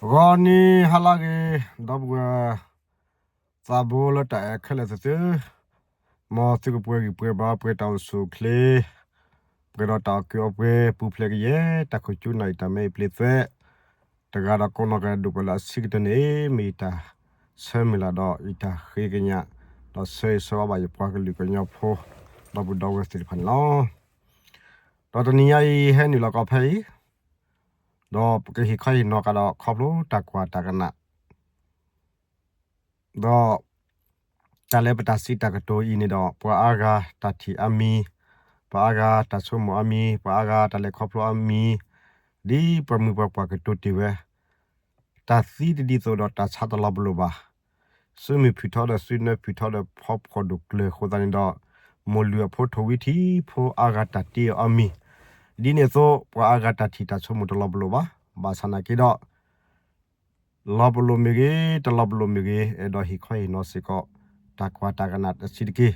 ဂီၤနံၤဟါလၢအဂ့ၤ, ဒီပုၢ်ဝဲၢ် သးဘိလၢတၢ်အဲၣ်ခဲလၢာ်သ့ၣ်သု, မ်သုကပှဲၤဂံၢ်ပှဲၤဘါ ပှဲၤတၢ်အိၣ်ဆူၣ်အိၣ်ချ့, ပှဲၤဒီးတၢ်အီၣ်ကုၢ်အီပှဲၤ ပူၤဖျဲးကယဲၢ် တၢ်ခိၣ်ကၠူနၢ်အံၤ တၢ်မဲအံၤပျ့ၤသွဲး, တဂၤဒီးကိးနီၢ်ဂၤဒိၣ်ပှၤလၢအဆံးကတၢၢ်န့ၣ် မ့ၢ်ယတၢ်ဆၢမုၢ်လၢ်ဒီး ယတၢ်ဃ့ကညး, ဒီးဆၢဂ့ၤဆၢဝါဘၣ်ယပှၤကလုာ်ကညီဖိ ဒီပုၢ်ဒီဝဲၢ်သ့ၣ်တဖၣ်န့ၣ်လီၤ. ဒီးတနံၤညါအံၤဟဲနုာ်လီၤကီးဖဲအံၤ, ဒီးပကဟ့ၣ်ခီဟ့ၣ်နီၤကဒီးခီဖျိတၢ်ကွၢ်တၢ်ကနၣ် ဒီး တၢ်လၢပတၢ်စံးတၢ်ကတိၤအံၤန့ၣ်ဒီး ပှၤအါဂၤတၢ်ထံၣ်အါမံၤ, ပှၤအါဂၤတၢ်ဆိကမိၣ်အါမံၤ, ပှၤအါဂၤတၢ်လဲၤခီဖျိအါမံၤ, ဒ်ပှၤမုၢ်ပှၤပှၢ်ကတိၤတ့ၢ်ဝဲ, တၢ်သံတဒ်သိးဒီးတၢ်ဆါတလီၤပလိာ်ဘၣ်. စုမုၢ်ဖုၣ်ထီဒီးစုနၢဖုၣ်ထီဒီးဖီဖှီၣ်ဒိၣ်ကျၢၤအဃိသတးန့ၣ်ဒီး, မိၢ်လုၢ်အဖိထိၣ်ဝံထံဖိအါဂၤတၢ်တ့အီၤအါမံၤ, ဒ်န့ၣ်အသိး ပှၤအါဂၤတၢ်ထံၣ်တၢ်ဆိကမိၣ်တလီၤပလိာ်ဘၣ်. ဘၣ်ဆၣ်နာ်က့ဒီး လီၤပလိာ်မ့ၢ်ဂ့ၤ, တလီၤပလိာ်မ့ၢ်ဂ့ၤ, အဲၣ်ဒိးဟ့ၣ်ခီဟ့ၣ်နီၤစ့ၢ်ကီး တၢ်ကွၢ်တၢ်ကနၣ်တဆံးတက့ၢ်.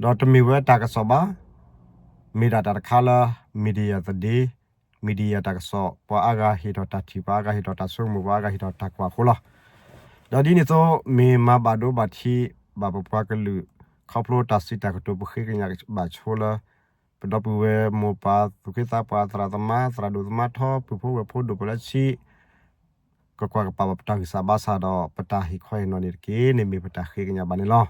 ဒီးတမ့ၢ်ဝဲတၢ်ကစီၣ်ဘၣ်, မ့ၢ်ဒၣ်တၢ်တခါလၢ media သဒ့, media တၢ်ကစီၣ်, ပှၤအါဂၤဟ့ၣ်ထီၣ်တၢ်ထံၣ်, ပှၤအါဂၤဟ့ၣ်ထီၣ်တၢ်ဆိကမိၣ်, ပှၤအါဂၤဟ့ၣ်ထီၣ်တၢ်ကွၢ်အဃိလီၤ. ဒီးဒ်န့ၣ်အသိး မ့ၢ်မၤဘၣ်ဒိဘၣ်ထံးဘၣ်ပပှၤကလုာ် ခီဖျိတၢ်စံးတၢ်ကတိၤ ပဃ့ကညးဘၣ်ဆိလၢ ပဒီပုၢ်ဝဲၢ်မိၢ်ပၢ်သူၣ်က့သးပှၢ် သရၣ်သမါ သရၣ်ဒိၣ်သမါထီ ပုၢ်ဖိဝဲၢ်ဖိဒိၣ်ပှၤလၢဆံး ကကွၢ်ကပာ်ဘၣ်ပတၢ်ဂံၢ်စၢ်ဘါစၢ်ဒီး ပတၢ်ဟ့ၣ်ခီဟ့ၣ်နီၤန့ၣ်တက့ၢ်န့ၣ် မ့ၢ်ပတၢ်ဃ့ကညးဘၣ်န့ၣ်လီၤ.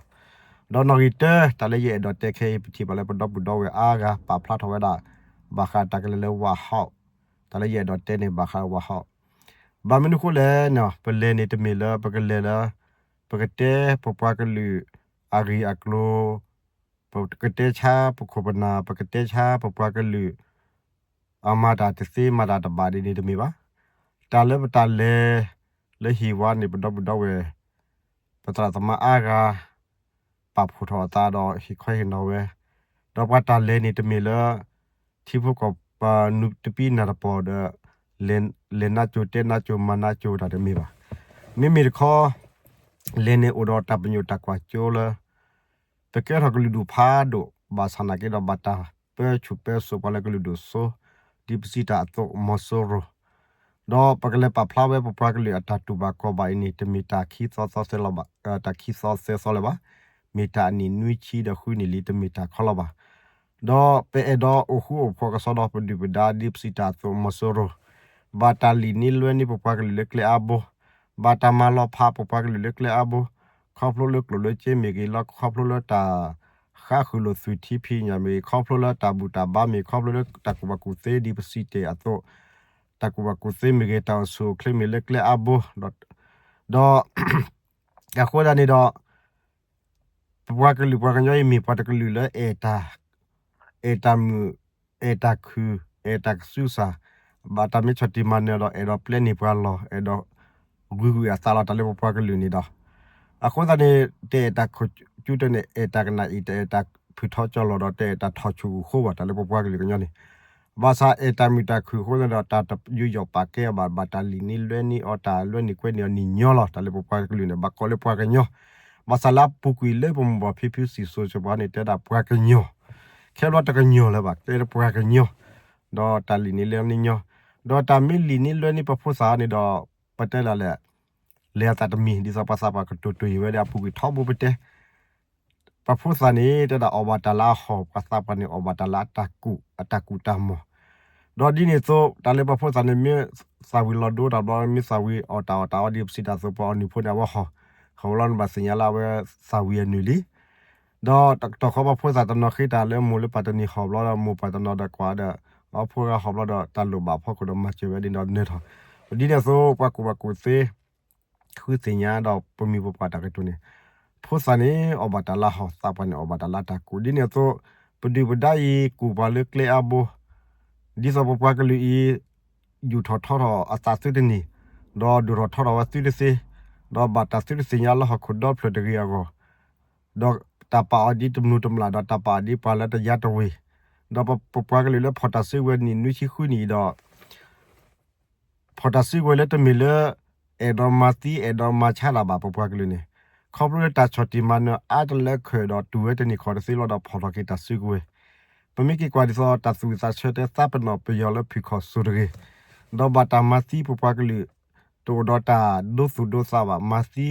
ဒီးနီၣ်ဂံၢ်တၢ တၢ်လၢယအဲၣ်ဒိးတဲခဲအံၤ ပထံၣ်ဘၣ်လၢပဒီပုၢ်ဒီဝဲၢ်အါဂၤပာ်ဖျါထီၣ်ဝဲဒၣ် ဘၣ်ဃးတၢ်ကလဲၤလၢဝးဟီၣ်, တၢ်လၢယအဲၣ်ဒိးတဲန့ၣ် ဘၣ်ဃးဝးဟီၣ်. ဘၣ်မနုၤအဃိလဲၣ်န့ၣ် ပလဲၤန့ၣ်တမ့ၢ်လၢပကလဲၤလၢ ပကတဲပပှၤကလုာ်အဂ့ၢ်အကျိၤ ပကတဲဆါပခိၣ်ပနၢ် ပကတဲဆါပပှၤကလုာ် အမၤတၢ်တသ့မၤတၢ်တဘၣ်ဒ်န့ၣ်တမ့ၢ်ဘၣ်. တၢ်လၢပတၢ်လဲၤ လၢဟံၣ်ဝါန့ၣ် ပဒီပုၢ်ဒီဝဲၢ် ပသရၣ်သမါအါဂၤ ပာ်ဖှိၣ်ထီၣ်အသးဒီးဟ့ၣ်ခီဟ့ၣ်နီၤဝဲ, ဒီးပှၤတၢ်လဲၤန့ၣ်တမ့ၢ်လၢ ထံဖိကီၢ်ဖိနူတပံးနၢ်တပီၢ်ဒီး လဲၤနးကၠိၤတဲနးကၠိၤမၤနးကၠိၤတၢ်တမ့ၢ်ဘၣ်. မ့မ့ၢ်တခီ လဲၤန့ၣ်အိၣ်ဒီးတၢ်ပညိၣ်တၢ်ကွၢ်စိလၢ ပကဲထီၣ်ကလုာ်ဒူၣ်ဖးဒိၣ် ဘၣ်ဆၣ်နာ်က့ဒီး ဘၣ်တၢ်ပၢဆူၣ်ပၢစိးပှၤလၢကလုာ်ဒူၣ်စိ ဒ်ပစံးတၢ်အသိး မီၤစိရိၤ ဒီးပကလဲၤပာ်ဖျါဝဲပပှၤကလုာ်အတၢ်တူၢ်ဘၣ်ခီၣ်ဘၣ်အံၤန့ၣ် တမ့ၢ်တၢ်ခံသီသီသၢလီၤဘၣ်, တၢ်ခံသီသၢသီလၢၤဘၣ်. မ့ၢ်တၢ်အနံၣ်နွံဆံဒီးဃုနံၣ်လံ တမ့ၢ်တၢ်ခီလီၤဘၣ်. ဒီးပအဲၣ်ဒိးအိၣ်ဃူအိၣ်ဖိးကစီဒီးပဒုၣ်ပဒါဒ်ပစံးတၢ်အသိး မီၤစိရိၤ ဘၣ်တၢ်လံၣ်န့ၢ်လွဲန့ၢ်ပပှၤကလုာ်လၢကျဲအါဘိ, ဘၣ်တၢ်မၤလီၤဖးပပှၤကလုာ်လၢကျဲအါဘိ, ခီဖျိလၢကျိၣ်လၢစ့မ့ၢ်ဂ့ၤလီၤ, ခီဖျိလၢတၢ် ဃါဃုာ်လိာ်သွံၣ်ထံဖံးညၣ်မ့ၢ်ဂ့ၤ, ခီဖျိလၢတၢ်ဘူၣ်တၢ်ဘါမ့ၢ်ဂ့ၤ, ခီဖျိလၢတၢ်ကူၣ်ဘၣ်ကူၣ်သ့ဒ်ပစံးတ့ၢ်အသိး, တၢ်ကူၣ်ဘၣ်ကူၣ်သ့မ့ၢ်ဂ့ၤ, တၢ်အိၣ်ဆူၣ်အိၣ်ချ့မ့ၢ်လၢကျဲအါဘိ, ဒီး အဃိသတးန့ၣ်ဒီး ပပှၤကလုာ်ပှၤကညီအံၤမ့ၢ်ပှၤတကလုာ်လၢ အဲၣ်တၢ်မုာ် အဲၣ်တၢ်ခုၣ် အဲၣ်တၢ်ကစုကစၢ်, ဘၣ်တၢ်မ့ၢ်ဆီၣ်တံၢ်မၤနၢၤဒီး အဲၣ်ဒိးပျဲန့ၢ်ပှၤလီၢ် အဲၣ်ဒိးဂုၤကွံာ်အသးလီၤ တၢ်လၢပပှၤကလုာ်န့ၣ်ဒီး, အဃိသတးန့ၣ် တအဲၣ်တၢ်ခိၣ်ကၠူတၢ်န့ၣ် အဲၣ်တၢ်ကနၣ်အံၤ တအဲၣ်တၢ်ဖုၣ်ထီကၠီလီၤဒီး တအဲၣ်တၢ်ထီၣ်ဆူၣ်အဃိဘၣ် တၢ်လၢပပှၤကလုာ်ကညီန့ၣ်, ဘၣ်ဆၣ်အဲၣ်တၢ်မုာ်တၢ်ခုၣ်အဃိသတးဒီး တၢ်တယူးယီၣ်ပာ်ကဲအီၤဘၣ်, ဘၣ်တၢ်လံၣ်န့ၢ်လွဲန့ၢ်အီၤ တၢ်လွဲန့ၢ်ကွဲန့ၢ်အီၤန့ၣ်ညီလီၤ. တၢ်လၢပပှၤကလုာ်န့ၣ် ဘၣ်ကိးလၢပှၤကညီ, ဘၣ်ဆၣ်လၢအပူၤကွံာ်လၢပမိၢ်ပၢ်ဖံဖုစံၣ်စိၤစ့ၢ်ကီးန့ၣ် တဲဒၣ်ပှၤကညီ, ခဲဘျီတကညီလၢၤဘၣ် တဲဒၣ်ပှၤကညီ, ဒီးတၢ်လံၣ်န့ၢ်လွဲန့ၢ်ညီ, ဒီးတၢ်မ့ၢ်လံၣ်န့ၢ်လွဲန့ၢ်ပဖိသၣ်န့ၣ်ဒီး ပတဲလၢလဲၣ်, လဲၤအသးတမံၤ ဒ်သိးပှၤသးပှၢ်ကတိၤတ့ၢ်ဝဲဒီး အပူၤကွံာ်ထီဘိပတဲ ပှၤဖိသၣ်န့ၣ် တဲဒၣ်အီၣ်ဘၣ်တၢ်လၢအဟီၣ်, ပှၤသးပှၢ်န့ၣ် အီၣ်ဘၣ်တၢ်လၢအတၢ်ကူၣ် အတၢ်ကူၣ်တၢ်မီၢ်, ဒီးဒ်န့ၣ်အသိး တၢ်လၢပှၤဖိသၣ်န့ၣ် မ့ၢ်သးဝံၤလီၤဒိတၢ်ဘျီ မ့ၢ်သးဝံၤအီၣ်တၢ်အီၣ်တၢ်အီဒ်ပစံးတၢ်အသိး ပှၤအီၣ်နုၢ်ဖိန့ၣ် အဝဲဟီၣ်, ဟီၣ်ဝဲလီၤန့ၣ် ဘၣ်သ့ၣ်ညါလၢအဝဲသးဝံၤအနုၢ်လံ ဒီးတကတီၢ်ဃီပှၤဖိသၣ်တနီၤဃ့တၢ်လၢမိၢ်လၢပၢ်တနံၤဟီၣ်ဘျီဒီး မိၢ်ပၢ်တနီၤဒီးကွၢ်ဒီး အဖိဂၤဟီၣ်ဘျီဒီး တၢ်လိၣ်ဘၣ်အဖီခိၣ်ဒီးမၤစၢၤဝဲဒ်န့ၣ်ဒီးနၢၤထီၣ်, ဒ်န့ၣ်အသိး ပှၤကူၣ်ဘၣ်ကူၣ်သ့ ဃုသ့ၣ်ညါဒီးပမိၢ်ပပၢ်တၢ်ကတိၤန့ၣ်, ဖိသၣ်န့ၣ် အီၣ်ဘၣ်တၢ်လၢအဟီၣ်, သးပှၢ်န့ၣ် အီၣ်ဘၣ်တၢ်လၢအတၢ်ကူၣ်, ဒ်န့ၣ်အသိး ပဒုၣ်ပဒါအံၤ ကူၣ်ပှၤလၢကျဲအါဘိ, ဒ်သိးပပှၤကလုာ်အံၤ ယူာ်ထီၣ်ထီထီၣ်အသးသုတနံၤ, ဒီးဒိၣ်ထီၣ်ထီထီၣ်ဝဲသုတသ့, ဒီးဘၣ်တၢ်သုတသ့ၣ်ညါလၢဟီၣ်ခိၣ်ဒီဖျၢၣ်တဂ့ၤအဂီၢ်, ဒီးတၢ်ပာ်အီၤဒ်တမျိးတမျာ် ဒီးတၢ်ပာ်အီၤဒ်ပှၤလၢတယါတဝ့ၤ, ဒီးပပှၤကလုာ်လၢဖီၣ်တၢ်စုကဝဲၤနံၣ်နွံဆံဃုနံၣ်အံၤဒီး ဖီၣ်တၢ်စုကဝဲၤလၢတမ့ၢ်လၢ အဲၣ်ဒိးမၤသံအဲၣ်ဒိးမၤဆါတၢ်ဘၣ် ပပှၤကလုာ်န့ၣ်, ခီဖျိလၢတၢ်ဆီၣ်တံၢ်မၤနၢၤအါတလၢခဲဒီး တူၢ်ဝဲတန့ၢ်ခီၣ်တသ့လီၤဒီးဖီၣ်ထီၣ်က့ၤတၢ်စုကဝဲၤ, ပမ့ၢ်က့ၤကွၢ်ဒ်သိးတၢ်သူၣ်ဝံၣ်သးဆၢတဲသးပ့ၤနီၣ်ပယီၤလၢဖုၣ်ခီၣ်စိၤတဂ့ၤ, ဒီးဘၣ်တၢ်မၤသံပပှၤကလုာ် တ တအိၣ်ဒီးတၢ်ဒိသူၣ်ဒိသးဘၣ်, မၤသံ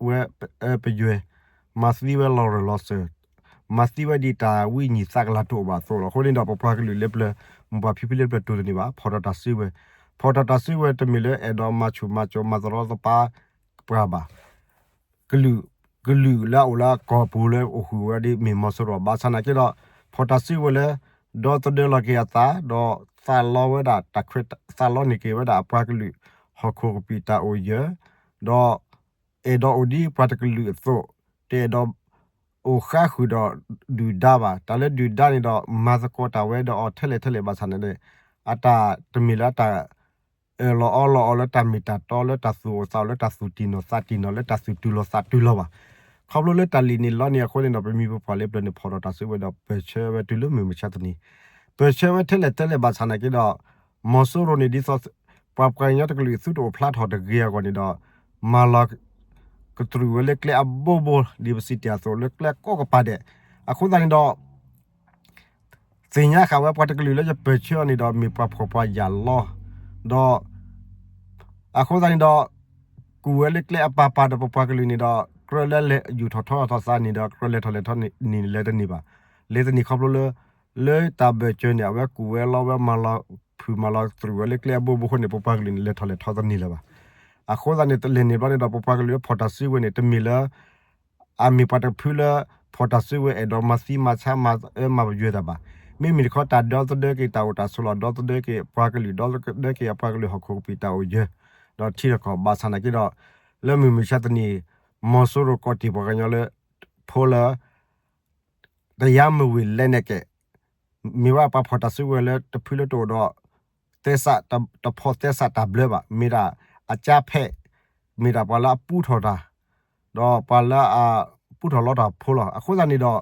ဝဲပယွဲၢ်, မၤသံဝဲလီၤရၢၢ်လီၤစၢၤ, မၤသံဝဲဒ်တၢ်ဝံနံၤသးကလၤတအိၣ်ဘၣ်အသိးလီၤ. အဃိန့ၣ်ဒီး ပပှၤကလုာ်လၢပျၢၤ, မိၢ်ပၢ်ဖံဖုလၢပျၢၤတူၢ်တန့ၢ်ဘၣ်, ဖီၣ်ထီၣ်တၢ်စုကဝဲၤ, ဖီၣ်ထီၣ်တၢ်စုကဝဲၤတမ့ၢ်လၢအဲၣ်ဒိးမၤဆူၣ်မၤစိးမၤသရီသပၤပှၤဘၣ်. ကလုာ်, ကလုာ်လၢအအိၣ်လၢကီၢ်ပူၤလၢအိၣ်ဃုာ်ဝဲဒ်မ့ၢ်မီၤစိရိၤ, ဘၣ်ဆၣ်နာ်က့ဒီး ဖီၣ်တၢ်စုကဝဲၤလၢ ဒီသဒၢလီၤက့ၤအသး, ဒီးသးလီဝဲဒၣ်တၢ်ခွဲး, သးလီန့ၢ်က့ၤဝဲဒၣ်အပှၤကလုာ် ဟီၣ်ခိၣ်ကပံာ်တၢ်အိၣ်ယၢၤ, ဒီးအဲၣ်ဒိးအိၣ်ဒ်ပှၤတကလုာ်အသိး, တအဲၣ်ဒိးအိၣ်ဃါဃုာ်ဒီးဒုၣ်ဒါဘၣ်. တၢ်လၢဒုၣ်ဒါန့ၣ်ဒီး မၤသကိးတၢ်ဝဲဒီးအီၤထဲလဲၣ်ထဲလဲၣ်ဘၣ်ဆၣ်န့ၣ်, အတၢ်တမ့ၢ်လၢအတၢ် အၢၣ်လီၤအီလီၤအီၤလၢတၢ်မ့ၢ်တၢ်တီလၢတၢ်သူၣ်အိၣ်သးအိၣ်လၢတၢ်သူၣ်တံၢ်နီၢ်သးတံၢ်နီၢ်လၢတၢ်သူၣ်တုၤလီၤသးတုၤလီၤဘၣ်. ခီဖျိလၢတၢ်လံၣ်န့ၢ်လီန့ၣ်အဃိန့ၣ်ဒီး ပမိၢ်ပပၢ်လၢပျၢၤန့ၣ် ဖီၣ်ထီၣ်တၢ်စုကဝဲၤဒီးပၢၢ်ဆၢဝဲတုၤလၢမုၢ်မဆါတနံၤ, ပၢၢ်ဆၢဝဲထဲလဲၣ်ထဲလဲၣ်ဘၣ်ဆၣ်နာ်က့ဒီး မီၤစိရိၤန့ၣ်ဒ်သိး ပှၤပှၤကညီတကလုာ်အသုတအိၣ်ဖျါထီၣ်တဂ့ၤအဂီၢ်န့ၣ်ဒီး မၤလီၤကတြူာ်ဝဲလၢကျဲအဘိဘိ ဒ်ပစံးတ့ၢ်အသိးလၢကျဲကိးကပၤဒဲး, အဃိသတးန့ၣ်ဒီး သ့ၣ်ညါဃာ်ဝဲပှၤတကလုာ်လၢယပၢၢ်ဆၢအီၤန့ၣ်ဒီး မ့ၢ်ပှၤဖှီၣ်ပှၤယာ်လီၤ, ဒီး အဃိသတးန့ၣ်ဒီး ကူၣ်ဝဲလၢကျဲအပၤပၤဒီးပပှၤကလုာ်န့ၣ်ဒီး ကြၢးလၢလဲၤယူာ်ထီၣ်ထီထီၣ်သးန့ၣ်ဒီး ကြၢးလဲၤထီၣ်လဲၤထီန့ၣ်လဲၤတန့ၢ်ဘၣ်, လဲၤတန့ၢ်ခီဖျိလၢ လၢတၢ်ဘၢၣ်စၢၤန့ၣ် အဝဲကူၣ်ဝဲလီဝဲမၤလီၤဖုၣ်မၤလီၤကတြူာ်ဝဲလၢကျဲအဘိဘိအဃိန့ၣ် ပပှၤကလုာ်န့ၣ် လဲၤထီၣ်လဲၤထီတန့ၢ်လၢၤဘၣ်. အဃိသတးန့ၣ် တလဲၤန့ၢ်ဘျီန့ၣ်ဒီး ပပှၤကလုာ်လၢဖီၣ်တၢ်စုကဝဲၤန့ၣ် တမ့ၢ်လၢ အမ့ၢ်ပှၤတဖုလၢ ဖီၣ်တၢ်စုကဝဲၤအဲၣ်ဒိးမၤသံမၤဆါမၤအၢမၤပယွဲတၢ်ဘၣ်. မ့မ့ၢ်တခီတၢ်ဒီသဒၢက့ၤတၢ်အိၣ်တၢ်ဆိးလီၤ ဒီသဒၢက့ၤပှၤကလုာ် ဒီသဒၢက့ၤအပှၤကလုာ်ဟီၣ်ခိၣ်ကပံာ်တၢ်အိၣ်ယၢၤ ဒီးထံဒီးကီၢ် ဘၣ်ဆၣ်နာ်က့ဒီး လၢမုၢ်မဆါတနံၤ မီၤစိရိၤကိးတ့ၢ်ပှၤကညီလၢ ဖိလၢ တရားမဝင်လက်နက်ကိုင် မ့ၢ်ဝဲပှၤဖီၣ်တၢ်စုကဝဲၤလၢတဖုလၢတအိၣ်ဒီး သဲစးတဖီသဲစးတၢ်ဘျၢဘၣ် မ့ၢ်ဒၣ်အကြမ်းဖက် မ့ၢ်ဒၣ်ပှၤလၢအပူထီၣ်တၢ် ဒီးပှၤလၢအပူထီၣ်လီတၢ်ဖိလီၤ. အဃိသတးန့ၣ်ဒီး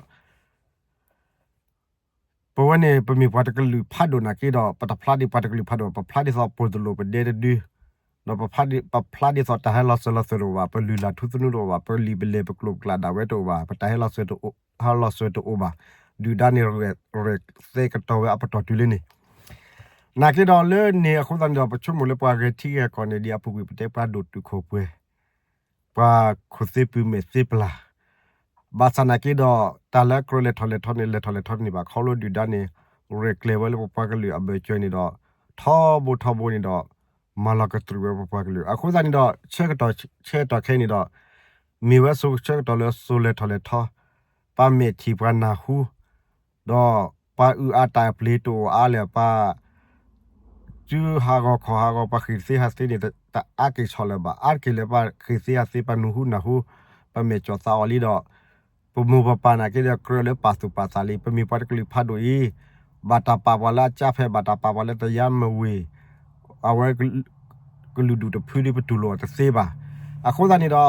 ပဝဲန့ၣ် ပမ့ၢ်ပှၤတကလုာ်ဖးဒိၣ်နာ်က့ဒီး ပတဖျါဒ်ပှၤတကလုာ်ဖးဒိၣ် ပဖျါဒ်သိးပိၢ်တလိၣ်ပဒဲတဒု ဒီးပဖျါဒ်သိးတၢ်ဟဲလီၤစၢၤလီၤသွဲၣ်တအိၣ်ဘၣ် ပလုၢ်လၢ်ထူသနူတအိၣ်ဘၣ် ပလံာ်ပလဲၢ်ပကျိာ်ပကျၢ်ဒၣ်ဝဲတအိၣ်ဘၣ် ပတၢ်ဟဲလီၤစၢၤတအိၣ်ဘၣ် ဒုၣ်ဒါန့ၣ် ရဲၣ်သဲကတီၤဝဲအပတီၢ်တုၤလၢန့ၣ် နာ်က့ဒီးလၢန့ၣ်အဃိသတးန့ၣ်ဒီး ပဆိကမိၣ်လၢပှၤဂဲၤထံဂဲၤကီၢ်န့ၣ် ဒ်အပူၤကွံာ်ပတဲပှၤဒိၣ်တုာ်ခိၣ်ပှဲၤ ပှၤခိၣ်သ့ပုၢ်မဲာ်သ့ပျၢ် ဘၣ်ဆၣ်နာ်က့ဒီး တၢ်လၢကြၢးလဲၤထီၣ်လဲၤထီန့ၣ် လဲၤထီၣ်လဲၤထီတန့ၢ်ဘၣ် ခီဖျိဒုၣ်ဒါန့ၣ် ရဲၣ်ကျဲၤဝဲလၢပပှၤကလုာ်အဘၢၣ်စၢၤန့ၣ်ဒီး ထီဘိထီဘိန့ၣ်ဒီး မၤလီၤကတြူာ်ဝဲပပှၤကလုာ် အဃိသတးန့ၣ်ဒီး ဆၢကတီၢ်ဆဲကတီၢ်ခဲအံၤန့ၣ်ဒီး မ့ၢ်ဝဲဆိဆၢကတီၢ်လၢစိၤလဲၤထီၣ်လဲၤထီ ပှၤမဲာ်ထံၣ်ပှၤနၢ်ဟူ ဒီးပှၤအုၣ်အါတၢ်ပျ့ၤတအိၣ်အါလဲၣ် ပှၤ စုဟးဂီၤခီၣ်ဟးဂီၤ ပှၤဃ့ၢ်သ့ဟးသ့န့ၣ် တအါက့ၤဆီၣ်လၢၤဘၣ် အါတက့ၢ်လၢပှၤဃ့ၢ်သ့ဟးသ့ ပှၤနၢ်ဟူနၢ်ဟူ ပမဲာ်ကၠီၣ်သးအီၤလံဒီး ပမိၢ်ပပၢ်နာ်က့ဒီး ကြၢးလၢပာ်သူၣ်ပာ်သးလံ ပမ့ၢ်ပှၤတကလုာ်ဖးဒိၣ်အံၤ ဘၣ်တၢ်ပာ်ပှၤလၢအကြမ်းဖက် ဘၣ်တၢ်ပာ်ပှၤလၢတရားမဝင် အဝဲ ကလုာ်ဒူၣ်တဖုဒ်ပတူၢ်လိာ်အီၤတသ့ဘၣ်. အဃိသတးန့ၣ်ဒီး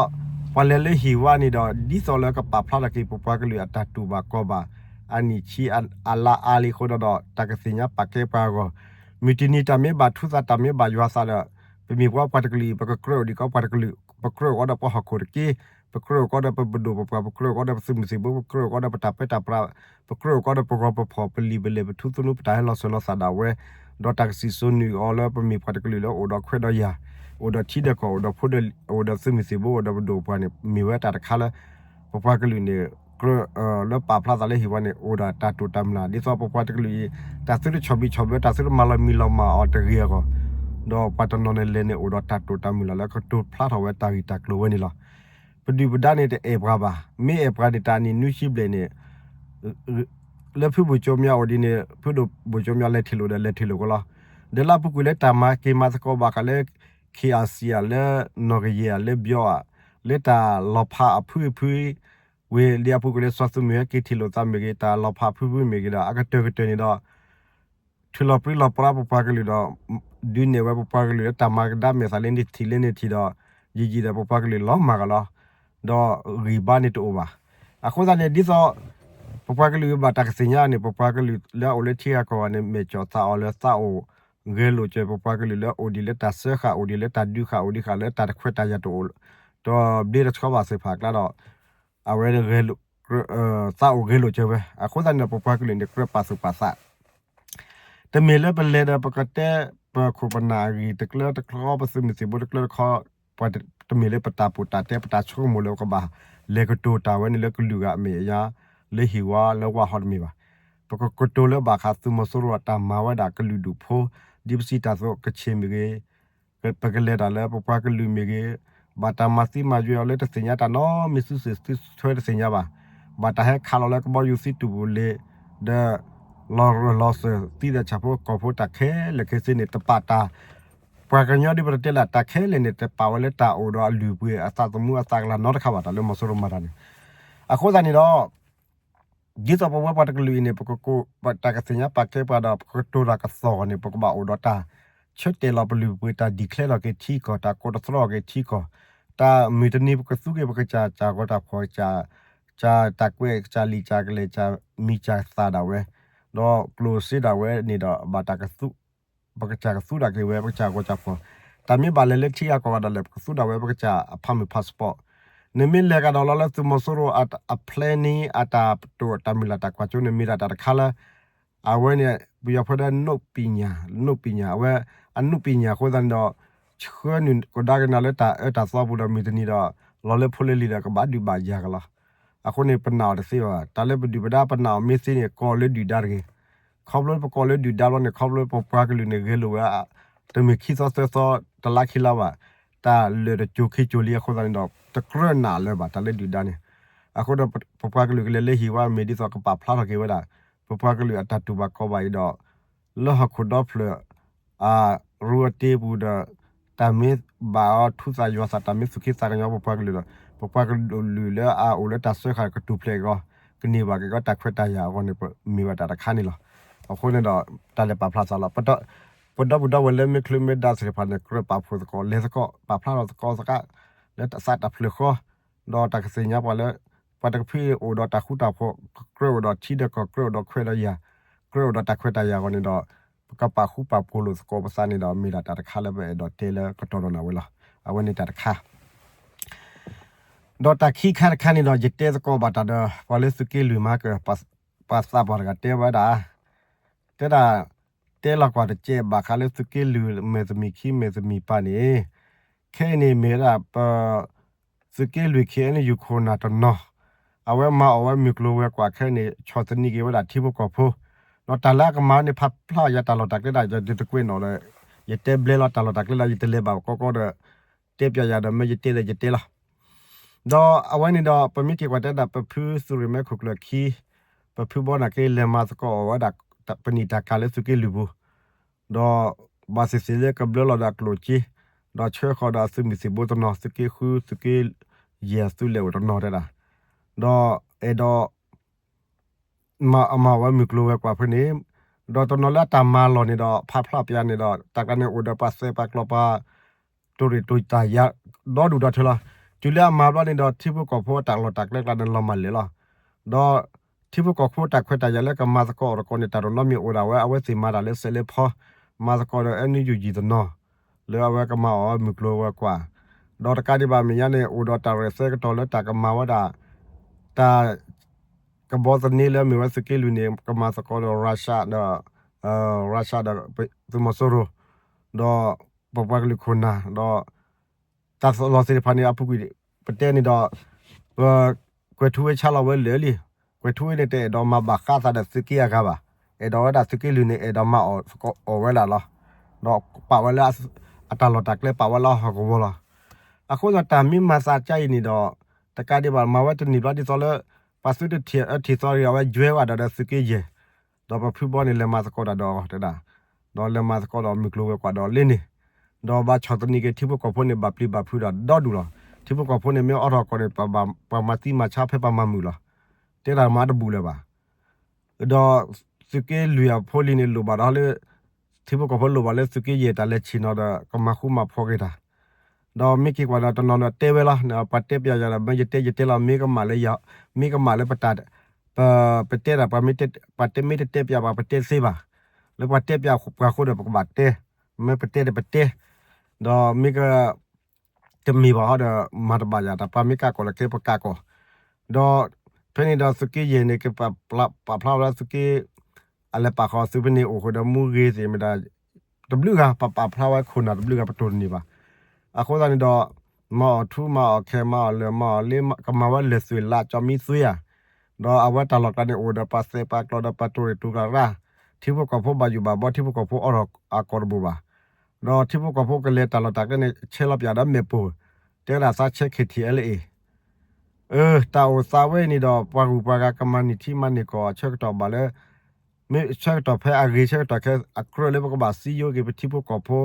ပှၤလဲၤလၢဟံၣ်ဝါန့ၣ်ဒီး ဒ်သိးလၢကပာ်ဖျါထီၣ်က့ၤ ပပှၤကလုာ်အတၢ်တူၢ်ဘၣ်ခီၣ်ဘၣ် အနံၣ်ဆံအလါအါလံအဃိဒီး တၢ်ကသ့ၣ်ညါပာ်ကဲပှၤအဂီၢ် မုၢ်တနံၤတၢ်မ့ၢ်ဘၣ်ထူသး တၢ်မ့ၢ်ဘၣ်ယွၤသးဒီး ပမ့ၢ်ပှၤပှၤတကလုာ်အံၤ ပကကြၢးအိၣ်ဒံးကီးပှၤတကလုာ် ပကြၢးအိၣ်ကီးဒီးပှၤဟီၣ်ခိၣ်တက့ၢ် ပကြၢးအိၣ်ကီးဒီးပပဒိၣ်ပပှၢ် ပကြၢးအိၣ်ကီးဒီးပသုးမုၢ်သံၣ်ဘိ ပကြၢးအိၣ်ကီးဒီးပတၢ်ပၢတၢ်ပြး ပကြၢးအိၣ်ကီးဒီးပဂီၤပဖီၣ် ပလံာ်ပလဲၢ်ပထူသနူ ပတၢ်ဟဲလီၤစၢၤလီၤသွဲၣ်ဒၣ်ဝဲ ဒီးတၢ်ကစံၣ်စိၤနုာ်အီၤလၢပမ့ၢ်ပှၤတကလုာ်လၢအိၣ်ဒီးခွဲးဒီးယာ် အိၣ်ဒီးထံဒီးကီၢ် အိၣ်ဒီးဖိဒီး အိၣ်ဒီးသုးမုၢ်သံၣ်ဘိ အိၣ်ဒီးပဒိၣ်ပပှၢ်န့ၣ် မ့ၢ်ဝဲတၢ်တခါလၢ ပပှၤကလုာ်န့ၣ် ကြၢးလၢပာ်ဖျါသးလၢဟံၣ်ဝါန့ၣ် အိၣ်ဒီးတၢ်တိာ်တၢ်မုၢ်လၢ် ဒ်သိးပပှၤတကလုာ်အံၤ တၢ်သုတဆီၣ်ဘံၣ်ဆီၣ်ဘၢ တၢ်သုတမၤလီၤမံလီၤမၢ်အီၤတဂ့ၤအဂီၢ် ဒီးပှၤတနီၤန့ၣ်လဲၤန့ၣ် အိၣ်ဒီးတၢ်တိာ်တၢ်မုၢ်လၢ်လၢကတိၤဖျါထီၣ်ဝဲတၢ်ဂ့ၢ်တၢ်ကျိၤဝဲန့ၣ်လီၤ. ပဒုၣ်ပဒါန့ၣ်တအဲၣ်ပှၤဘၣ်. မ့ၢ်အဲၣ်ပှၤန့ၣ် တၢ်နံၣ်နွံဆံဘျဲၣ်န့ၣ် လၢဖုဘိၣ်ကၠိမၠါအိၣ်ဒ်န့ၣ် ဖုဒိၣ်ဘိၣ်ကၠိမၠါလဲၤထံၣ်လိာ်ဒီးလဲၤထံၣ်လိာ်ကီးလီၤ. ဒီးလၢအပူၤကွံာ်လၢတၢ်မၤက့ၤမၤသကိးဘၣ်ဃးလၢ ခ့ၣ်အၣ်စံၣ်အၣ် လၢနီၢ်ကယဲၢ်အၣ် လၢဘျီအၣ် လၢတၢ်လီၤဖးအဖုအဖု ဝံၤလံအပူၤကွံာ်လၢစီၤသုးမုၢ်ဟဲက့ၤထံၣ်လိာ်သးမ့ၢ်ဂ့ၤ တၢ်လီၤဖးအဖုဖုမ့ၢ်ဂ့ၤဒီး အကတၢၢ်ကတၢၢ်န့ၣ်ဒီး ထုးလီၤပြံလီၤပြါပပှၤကလုာ်ဒီး ဒုးနဲၣ်ဝဲပပှၤကလုာ်လၢတၢ်မၤကဒါမဲာ်သးလၢန့ၣ်ထံၣ်လၢန့ၣ်ထံၣ်ဒီး ယံာ်ယံာ်ဒီးပပှၤကလုာ်လီၤမၢ်ကီးလီၤ. ဒီးဂံၢ်ဘါန့ၣ်တအိၣ်ဘၣ်. အဃိသတးန့ၣ် ဒ်သိး ပပှၤကလုာ်ဘၣ်တၢ်ကသ့ၣ်ညါန့ၣ် ပပှၤကလုာ်လၢအအိၣ်လၢထံဂၤကီၢ်ဂၤန့ၣ် မဲာ်ကၠီၣ်သးအီၤလၢသးအိၣ်ဂဲၤလိာ်စၢၤ ပပှၤကလုာ်လၢအိၣ်ဒံးလၢတၢ်စၢဃာ် အိၣ်ဒံးလၢတၢ်ဒုးဃာ် အိၣ်ဒံးဃာ်လၢတၢ်တခွဲးတၢ်ယာ်တအိၣ် ဒီးဘျ့တဆီဘၣ်သ့ၣ်တဖၣ်အကျါဒီး အဝဲ သးအိၣ်ဂဲၤလိာ်စၢၤဝဲ အဃိသတးန့ၣ်ဒီး ပပှၤကလုာ်န့ၣ် ကြၢးပာ်သူၣ်ပာ်သး တမ့ၢ်လၢပလဲၤဒီးပကတဲ ပခိၣ်ပနၢ်အဂ့ၢ်တကျၢတခီ ပသုးမုၢ်သံၣ်ဘိတကျၢတခီ, ပှၤတမ့ၢ်လၢပတၢ်ပီးတၢ်တဲ ပတၢ်ဆိကမိၣ်လၢပကဘၣ်လဲၤကတိၤတၢ်ဝဲန့ၣ်လၢကလုာ်ဂၤအမဲာ်ညါ, လၢဟံၣ်ဝါလၢဝၣ်ဟီတမ့ၢ်ဘၣ်. ပကကတိၤလၢဘၣ်ဃးသုးမီၤစိရိၤအတၢ်မၤဝဲဒၣ်ကလုာ်ဒူၣ်ဖိ, ဒ်ပစံးတၢ်အသိး ကချ့ၣ်မ့ၢ်ဂ့ၤ, ပကလဲၤတၢ်လၢပပှၤကလုာ်မ့ၢ်ဂ့ၤ, ဘၣ်တၢ်မၤသံမၤယွဲအီၤလၢတသ့ၣ်ညါတၢ်နီတမံၤ သုစ့ၣ်သုထွဲတသ့ၣ်ညါဘၣ်. ဘၣ်တၢ်ဟဲခးလီၤလၢကဘီယူၤသံတူၢ်ပူၤလ့ၤ, ဒီး လီၤရၢၢ်လီၤစၢၤသံသ့ၣ်ဆၣ်ဖိကီၢ်ဖိတၢ်ခဲလၢာ်ခဲဆ့န့ၣ် တပာ်တၢ်, ပှၤကညီဒ်ပတဲလၢတၢ်ခဲလၢာ်န့ၣ် တပာ်ဝဲလၢတၢ်အိၣ်ဒီးအလုၢ်အပှ့ၤအသးသမူအသးကလၤနီတခါဘၣ် တၢ်လၢမီၤစိရိၤမၤတၢ်န့ၣ်. အဃိသတးန့ၣ်ဒီး ဒ်သိးပဝဲပှၤတကလုာ်အံၤန့ၣ် ပကကိးတၢ်ကသ့ၣ်ညါပာ်ကဲပှၤဒီး ပကတိၤတၢ်ကသီၣ်ဂီၢ်န့ၣ် ပကဘၣ်အိၣ်ဒီးတၢ်ဆၢတဲာ်လီၤပလုၢ်ပှ့ၤ တၢ် declare လီၤက့ၤထံကီၢ်, တၢ်ကိးတသြီက့ၤထံကီၢ်, တၢ်မုၢ်တနံၤပကသူက့ၤ ပကစၢ် ကစၢ်ဂီၤတၢ်ဖှီၣ်, ကစၢ်တၢ်ကွဲး, ကစၢ်လံာ်ကစၢ်ကလဲၢ်, ကစၢ်မံၤကစၢ်သၣ်ဒၣ်ဝဲ, ဒီးကျိၣ်စ့ဒၣ်ဝဲန့ၣ်ဒီး ဘၣ်တၢ်ကသူ ပကစၢ်ကသူဒၣ်က့ၤဝဲ ပကစၢ်ဂီၤကစၢ်ဖှီၣ်, တၢ်မ့ၢ်ဘၣ်လဲၤလၢထံဂၤကီၢ်ဂၤဒၣ်လဲာ် ပကသူဒၣ်ဝဲ ပကစၢ်အဖးမုၢ် passport. နမ့ၢ်လဲၤကဒီးလီၤလၢသုးမီၤစိရိၤအ planning အတၢ်တိာ်တၢ်မုၢ်လၢ်တၢ်ကွၢ်စိန့ၣ် မ့ၢ်ဒၣ်တၢ်တခါလၢ အဝဲန့ၣ် ပယီၤဖိတဲ နုပညာ, နုပညာ, အဝဲ အနုပညာ အဃိသတးန့ၣ်ဒီး ဆှၢနုာ်ကဒါက့ၤနၤလၢတၢ်အၢတၢ်သီပူၤဒီး မုၢ်တနံၤဒီး လီၤလၢဖိလၢလံၤဒီး ကဘၣ်ဒုၣ်ဘၣ်ယၤကလီၤ. အဃိန့ၣ် ပနာ်အီၤတသ့ဘၣ်. တၢ်လၢပဒုၣ်ပဒါပနာ်အီၤမ့ၢ်သ့န့ၣ် ကိးလၢဒုၣ်ဒါတဂ့ၤ. ခီဖျိပကိးလၢဒုၣ်ဒါဘျီန့ၣ် ခီဖျိပပှၤကလုာ်န့ၣ် ဂဲၤလိာ်ဝဲ တမ့ၢ်ခံသီသၢသီ တလါခံလါဘၣ်, တၢ်လၢာ်တစိၤခံစိၤလံအဃိသတးန့ၣ်ဒီး တကြၢးနာ်လၢၤဘၣ် တၢ်လၢဒုၣ်ဒါန့ၣ်. အဃိဒီး ပပှၤကလုာ်ကလဲၤလၢဟံၣ်ဝါ မ့ၢ်ဒ်သိးကပာ်ဖျါထီၣ်က့ၤဝဲဒၣ် ပပှၤကလုာ်အတၢ်တူၢ်ဘၣ်ခီဘၣ်အံၤဒီး လၢဟီၣ်ခိၣ်ဒီဖျၢၣ် အရူအတ့ပူၤဒီး တၢ်မ့ၢ်ဘၣ်အီၤထူသးယွၤသး တၢ်မ့ၢ်သူၣ်က့သးကညီပပှၤကလုာ်ဒီး ပပှၤကလုာ်လၢအအိၣ်လၢတၢ်စၢဃာ်ကတူၢ်ဖျဲးအဂီၢ် ကန့ၢ်ဘၣ်က့ၤကီးတၢ်ခွဲးတၢ်ယာ်အဂီၢ်န့ၣ် မ့ၢ်ဝဲဒၣ်တၢ်တခါန့ၣ်လီၤ. အဃိန့ၣ်ဒီး တၢ်လဲၤပာ်ဖျါသးလီၤ. ပဒီပုၢ်ဒီဝဲၢ်လၢမ့ၢ်ချုးမ့ၢ်ဒါသ့ၣ်တဖၣ်န့ၣ် ကြၢးပာ်ဖှိၣ်သကိး လဲၤသကိး ပာ်ဖျါထီၣ်သကိးသကိး လၢတၢ်သးတၢ်ဖျၢၣ်ဃီ ဒီးတၢ်ကသ့ၣ်ညါပှၤလၢ ပှၤတကဖုအိၣ်ဒီးတၢ်ဃူတၢ်ဖိး ကြၢးအိၣ်ဒီးထံဒီးကီၢ် ကြၢးအိၣ်ဒီးခွဲးဒီးယာ် ကြၢးအိၣ်ဒီးတၢ်ခွဲးတၢ်ယာ်အဂီၢ်န့ၣ်ဒီး ပကပာ်ဃူပာ်ဖိးလိာ်သကိးပသးန့ၣ်ဒီး မ့ၢ်ဒၣ်တၢ်တခါလၢပအဲၣ်ဒိးတဲလၢကတီၢ်ဒီးနၤဝဲလီၤ. အဝဲန့ၣ်တၢ်တခါ ဒီးတၢ်ခံခါတခါန့ၣ်ဒီး ယတဲသကိးဘၣ်တၢ်ဒီး ပှၤလၢသုးက့လွံၢ်မၤကၢၢ် ပှၤသးပှၢ်တဂၤတဲဝဲဒၣ် တဲဒၣ် တဲလီၤကွၢ်တကဲးဘၣ်ဃးလၢသုးက့လွံၢ်မဲာ်တမံၤခံမဲာ်တမံၤပၢ်န့ၣ် ခဲအံၤန့ၣ်မ့ၢ်ဝဲဒၣ်ပ သုးက့လွံၢ် ခ့ၣ်အဲၣ်ယူၣ် ခိၣ်နၢ်တနီၤ အဝဲမၤအီၣ်ဝဲမုၢ်ကျိၤဝဲၤကွာ်ခဲအံၤန့ၣ် ဆီၣ်သနံးက့ၤဝဲဒၣ်ထံဖိကီၢ်ဖိ ဒီးတၢ်လၢအကမၤန့ၣ် ဖးဖျါယၤတၢ်လီၢ်တၢ်ကျဲဒၣ် ယတကွဲးနီၣ်ဒီး ယတဲဘျဲလီၤတၢ်လီၢ်တၢ်ကျဲလီၤ ယတလဲၤဘၣ်ကီကီဒီး တဲပၠးယၤဒီး မ့ၢ်ယတဲဒီးယတဲလီၤ. ဒီးအဝဲန့ၣ်ဒီး ပမ့ၢ်က့ၤကွၢ်တဲဒၣ် ပဖုသုးရ့ၣ်မဲခိၣ်ကျၢၢ်ခံ ပဖုဘီန့ၣ်က့ၤ လဲၤမၤသကိးအီၣ်ဝဲဒၣ် ပနံာ်တၢ်ကၤလၢသုးက့လွံၢ်ပူၤ ဒီးဘၣ်သ့ၣ်သ့ၣ်လၢကဘျၢလီၤဒီးအကျိၣ်စ့ ဒီးဆှၢဃီၤဒီးအသုးမုၢ်သံၣ်ဘိတနီၤ သုးက့ဃု သုးက့ယဲၢ်သုးလဲၤအိၣ်တနီၤတဲဒၣ် ဒီးအဲၣ်ဒိး မၤအမၤဝဲမုၢ်ကျိၤဝဲၤကွာ်ဖဲန့ၣ် ဒီးတနီၤလၢအတၢ်မၤလီၢ်န့ၣ်ဒီး ဖးဖျါပၠးန့ၣ်ဒီး တၢ်ကျါန့ၣ်အိၣ်ဒီးပှၤသဲးပှၤကျီပှၤ တိၢ်ရ့ၣ်တိၢ်တၢ်ယၤ ဒီဒူၣ်ဒီထၢလီၤ. တုၤလၢအမၤဘျီန့ၣ်ဒီး ထံဖိကီၢ်ဖိအတၢ်လီၢ်တၢ်ကျဲကျါန့ၣ် လီၤမၢ်လဲၣ်လီၤ. ဒီးထံဖိကီၢ်ဖိတၢ်ခွဲးတၢ်ယာ်လၢကမၤသကိးအီၤတကိးန့ၣ် တၢ်တနီၤမ့ၢ်အိၣ်ဒၣ်ဝဲ အဝဲသ့ၣ်မၤတၢ်လၢစဲးလၢဖီ မၤသကိးဒီး အဲၣ်ယူၣ်ယံၣ် တနီၤ လၢအဝဲကမၤအီၣ်ဝဲမုၢ်ကျိၤဝဲၤကွာ် ဒီးတကးဒံးဘၣ်မဲာ်ညါန့ၣ် အိၣ်ဒီးတၢ်ရဲၣ်သဲကတီၢ်လၢတၢ်ကမၤဝဲဒၣ် တၢ် ကဘီသန့လၢအမ့ၢ်ဝဲသုးက့လွံၢ်န့ၣ် ကမၤသကိးဒီး Russia ဒီး Russia ဒီး သုးမီၤစိရိၤ ဒီးပပှၤကလုာ်ခိၣ်နၢ် ဒီး တၢ်လီၢ်သ့ၣ်တဖၣ်န့ၣ် အပူၤကွံာ် ပတဲန့ၣ်ဒီး ပ ကွဲၤထူဝ့ဆါလီၤဝဲလၢာ်လံ. ကွဲၤထူဝ့န့ၣ် တအဲၣ်ဒိးမၤဘၣ်ဃးသးဒီးသုးက့အဂၤဘၣ်. အဲၣ်ဒိးဝဲဒၣ်သုးက့လွံၢ်န့ၣ် အဲၣ်ဒိးမၤအီၣ်သကိးအီၣ်ဝဲဒၣ်လီၤ. ဒီးပာ်ဝဲလၢ အတၢ်လီၢ်တၢ်ကျဲ ပာ်ဝဲလၢအဟီၣ်ကဝီၤလီၤ. အဃိဒီးတၢ်မ့ၢ်မၤသးကါအံၤန့ၣ်ဒီး တကးဒံးဘၣ် မၤဝဲတန့ၢ်ဘျီဒ်သိးလၢ ပှၤသုတထံၣ်အၢထံၣ်သီတဂ့ၤ အဝဲယွဲဝဲဒၣ်ဒီးသုးက့ယဲၢ် ဒီးပဖုဘီန့ၣ် လဲၤမၤသကိးတၢ်ဒီးအီၤတဲဒၣ်, ဒီးလဲၤမၤသကိးဒီးမုၢ်ကျိၤဝဲၤကွာ်ဒီးလ့န့ၣ်, ဒီးဘၣ်ဆီၣ်သနံးက့ၤထံဖိကီၢ်ဖိန့ၣ် ဘၣ်ပျံၤဘၣ်ဖုးဒီးဒီဒူၣ်လီၤ. ထံဖိကီၢ်ဖိန့ၣ် မ့ၢ်အိးထီၣ်ကီၢ်န့ၣ် ပှၤမၤသံမၤဆါဖဲပှၤမၤမုာ်လီၤ. တဲတၢ်မၤတဘူၣ်လၢၤဘၣ်. ဒီးသုးက့လွံၢ်အဖိလံၤန့ၣ် လိၣ်ဘၣ်ဒီးလၢ ထံဖိကီၢ်ဖိလိၣ်ဘၣ်လၢသုးက့ယဲၢ်တၢ်လဲၤဆ့ၣ်နီၤဒီး ကမၤဃူမၤဖိးက့ၤတၢ် ဒီးမ့ၢ်က့ၤကွၢ်ဒီးတနီၤဒီးတဲဝဲလီၤ, ပှၤတဲပၠးယၤဒီး မ့ၢ်ယတဲယတဲလီၤ, မ့ၢ်ကမၣ်လၢယၤ, မ့ၢ်ကမၣ်လၢပတၢ်, ပ, ပတဲဒၣ် ပှၤမ့ၢ်တတဲပၠးပှၤ ပတဲသ့ဘၣ်, လၢပှၤတဲပၠးပှၤအဃိဒီး ပကဘၣ်တဲ, မ့ၢ်ပတဲဒီးပတဲ, ဒီးမ့ၢ်က တမ့ၢ်ဘၣ်ဟီဒီး မၤတဘၣ်ယၤတၢ်, ပှၤမ့ၢ်ကးကီၢ်လၢကျဲ ပကးကီၢ်, ဒီးဖဲန့ၣ်ဒီးသုးက့ယဲၢ်န့ၣ် ကပာ်ဖျါဝဲဒၣ်သုးက့ အလဲၤပာ်ဃီၤသုးဖဲန့ၣ် အိၣ်ဃုာ်ဒီးမူဂ့ၤသ့ၣ်မတၤ တဘျုးဂၤ ပပာ်ဖျါဝဲခိၣ်နၢ်တဘျုးဂၤ ပတိၢ်တန့ၢ်ဘၣ်. အဃိသတးန့ၣ်ဒီး မၤအီၣ်ထူ မၤအီၣ်ခဲ မၤအီၣ်လၢာ် မၤအီၣ်လ့ ကမၤဝဲလၢာ်သွံၣ်လး ကၠီမံသွံၣ်ဧါ. ဒီးအဝဲတၢ်လီၢ်ကျါန့ၣ် အိၣ်ဒီးပှၤသဲးပှၤကျီဒီးပှၤတိၢ်ရ့ၣ်တိၢ်ကျါရၣ်, ထံဖိကီၢ်ဖိဘၣ်ယိၣ်ဘၣ်ဘီ ထံဖိကီၢ်ဖိအီထီၣ်အကီၢ်တဘိၣ်ဘၣ်. ဒီးထံဖိကီၢ်ဖိကလဲၤတၢ်လီၢ်တၢ်ကျဲန့ၣ် ဆဲးလီၤပၠးဒီးမဲာ်ပိၢ်, တဲဝဲဒၣ်သးဆဲး ခ့ထံၣ်အဲလ်အ့ အၢ တၢ်အိၣ်သးဝဲအံၤန့ၣ်ဒီး ပှၤဂုၤပှၤဂၤကမၤနံၣ်ထံမၤနံၣ်ကီၢ်အဆၢကတီၢ်ဘၣ်လၢ မ့ၢ်ဆၢကတီၢ်ဖဲအဂ့ၤ ဆၢကတီၢ်ခဲ အကြၢးလၢပကဘၣ်စံယိက့ၤပထံဖိကီၢ်ဖိ,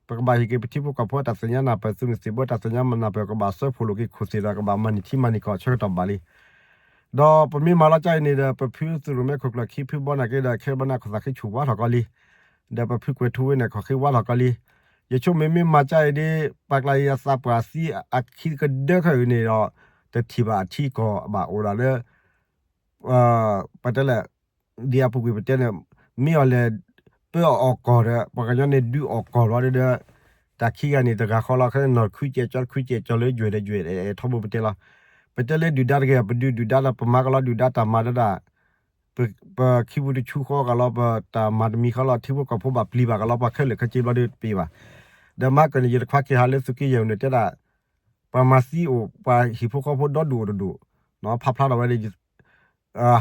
ပကဘၣ်ဟ့ၣ်က့ၤပထံဖိကီၢ်ဖိအတၢ်သ့ၣ်ညါနၢ်ပၢၢ် သုးမုၢ်သံၣ်ဘိတၢ်သ့ၣ်ညါနၢ်ပၢၢ် ကဘၣ်စၢဖှိၣ်လိာ်က့ၤခိၣ်သ့ၣ်ဒီး ကဘၣ်မၤနံၣ်ထံမၤနံၣ်ကီၢ်အဆၢကတီၢ်ဘၣ်လံ. ဒီးပမ့ၢ်မၤလီၤကၠါအံၤန့ၣ်ဒီး ပဖုသုးရိၣ်မဲခိၣ်ကျၢၢ်ခံဖုဘီနာ်က့ဒီး ခဲဘီနၢ်ခိၣ်သးခံဆူၣ်ဝါထီၣ်ကီလံ. ဒီးပဖုကွဲၤထူဝ့န့ၣ် ခီၣ်ဃ့ဝါထီၣ်ကီလံ. ယဆိကမိၣ်မ့ၢ်မၤကၠါအံၤဒ် ပှၤကျါယသးပှၢ်သံအခံကဒၢခဲအံၤန့ၣ်ဒီး တထံၣ်ဘၣ်အထံကီၢ်ဘၣ်အိၣ်ဒၣ်လၢ ပတဲလဲၣ် ဒ်အပူၤကွံာ်ပတဲန့ၣ် မ့ၢ်အီၤလဲၤပၢအီၣ်ကီၢ်ဒီး ပှၤကညီန့ၣ်ဒုးအီၣ်ကီၢ်လီၤဒီး တၢ်ခံဂၤန့ၣ် တဂၤဃီလီၤ ခဲနီၢ်တခွံကဲးကၠီတခွံကဲးကၠီလၢယွဲၢ်ဒီးယွဲၢ် ထီဘိပတဲလီၤ. ပတဲလၢဒုၣ်ဒါတဂ့ၤ ပဒုးဒုၣ်ဒါဒီး ပမၤကလီဒုၣ်ဒါတၢ်မၤဒၣ်ဒၣ် ပခံပူတဆူဃီကလီ ပတၢ်မၤတမံၤဃီလီၤ ထံဖိကီၢ်ဖိဘၣ်ပျံၤဘၣ်ကလီ ပှၤခဲလၢာ်ခဲဆ့ဘျီဒုးတပ့ၤဘၣ်. ဒီးမၤကၢၢ်န့ၣ် ယတခွါက့ၤဟးလၢသုးက့ယဲၢ်ပူၤန့ၣ်တဲဒၣ် ပှၤမၤသံအိၣ် ပှၤဟံၣ်ဖိဃီဖိဒီဒူၣ်အိၣ်တဒူၣ် ဖးဖျါထီၣ်ဝဲဒီး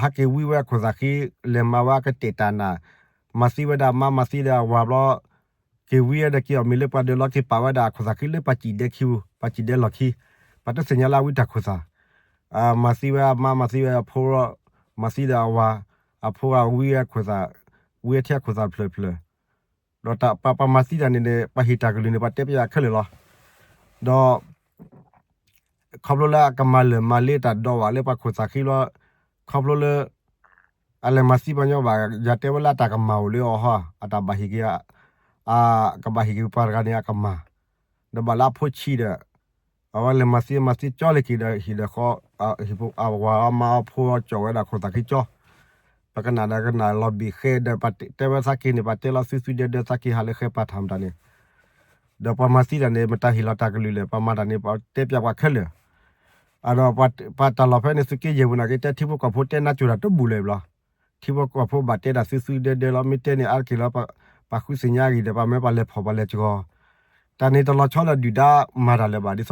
ဟးက့ၤဝံဝဲအခိၣ်သးဃံ လဲၤမၤဝဲအကတဲာ်တၢ်နၢ် မၤသံဝဲဒၣ်မါ မၤသံဒီးအဝၤဘျီ က့ၤဝံဝဲဒီးက့ၤအီၣ်မ့ၤလၢပှၤဒၢးလီၤ က့ၤပာ်ဝဲဒၣ်အခိၣ်သးဃံလၢပှၤစံၣ်ဒဲခံပူၤ ပှၤစံၣ်ဒဲလီၢ်ခံ ပှၤတသ့ၣ်ညါလၢအဝံတၢ်ခိၣ်သး မၤသံဝဲအမါ မၤသံဝဲအဖိ မၤသံဒီးအဝၤ အဖိဂၤဝံဝဲအခိၣ်သး ဝံဝဲထဲအခိၣ်သးတဖျၢၣ်တဖျၢၣ် ဒီးပှၤမၤသံတၢ်န့ၣ်န့ၣ် ပှၤဟ့ၣ်တၢ်ကလုၢ်န့ၣ် ပှၤတဲပယီၤခဲလၢာ်လီၤ. ဒီး ခီဖျိလၢအကမၤလၢာ်မၤလ့တၢ်ဒိးဝဲလၢပှၤခိၣ်သးဃံလီၤ ခီဖျိလၢ အလဲၤမၤသံပှၤညီဘၣ် ယၤတဲဝဲလၢအတၢ်ကမၣ်အိၣ်လၢအီၤဟီ အတၢ်ဘၣ်ဟ့ၣ်က့ၤ ကဘၣ်ဟ့ၣ်က့ၤပှၤတဂၤန့ၣ်အကမၣ် ဒီးဘၣ်လၢအဖိဆံးဒီး အဝဲလဲၤမၤသံမၤသံကၠီလၢက့ၤဒီး ဟံၣ်ဒီးဃီ အဝၤအမါအဖိကၠီဝဲဒၣ်ခိၣ်သးဃံကၠီ ပကနၣ်ဒီးကနၣ်လီၤဘ့ၣ်ဃဲဒီး တဲဝဲသးက့ၤန့ၣ် ပှၤတဲလီၤသုသုဒဲဒဲသးက့ၤဟးလၢဃဲပာ်ထၢ်မတၤန့ၣ် ဒီးပှၤမၤသံတၢ်န့ၣ် မတၤဟ့ၣ်လီၤတၢ်ကလုၢ်လဲၣ် ပှၤမၤတၢ်န့ၣ် ပှၤတဲပျးပှၤခဲလၢာ် အဒီးပှၤတၢ်လီၢ်ဖဲန့ၣ် သုးက့ယဲၢ်ပူၤနာ်က့ တဲထံဖိကီၢ်ဖိတဲနါစိၤတၢ်တဘူၣ်လၢၤဘျီ ထံဖိကီၢ်ဖိဘၣ်တဲတၢ်သုသုဒဲဒဲလီၤ မ့ၢ်တဲန့ၣ်အါတက့ၢ်လီၤ ပှၤဃုသ့ၣ်ညါအဂ့ၢ်ဒီး ပှၤမၢပှၤလဲၤဖီၣ်ပှၤလဲၤစှီၤ တၢ်န့ၣ်တလီၤဆီလၢဒုၣ်ဒါမၤတၢ်လၢၤဘၣ် ဒ်သိး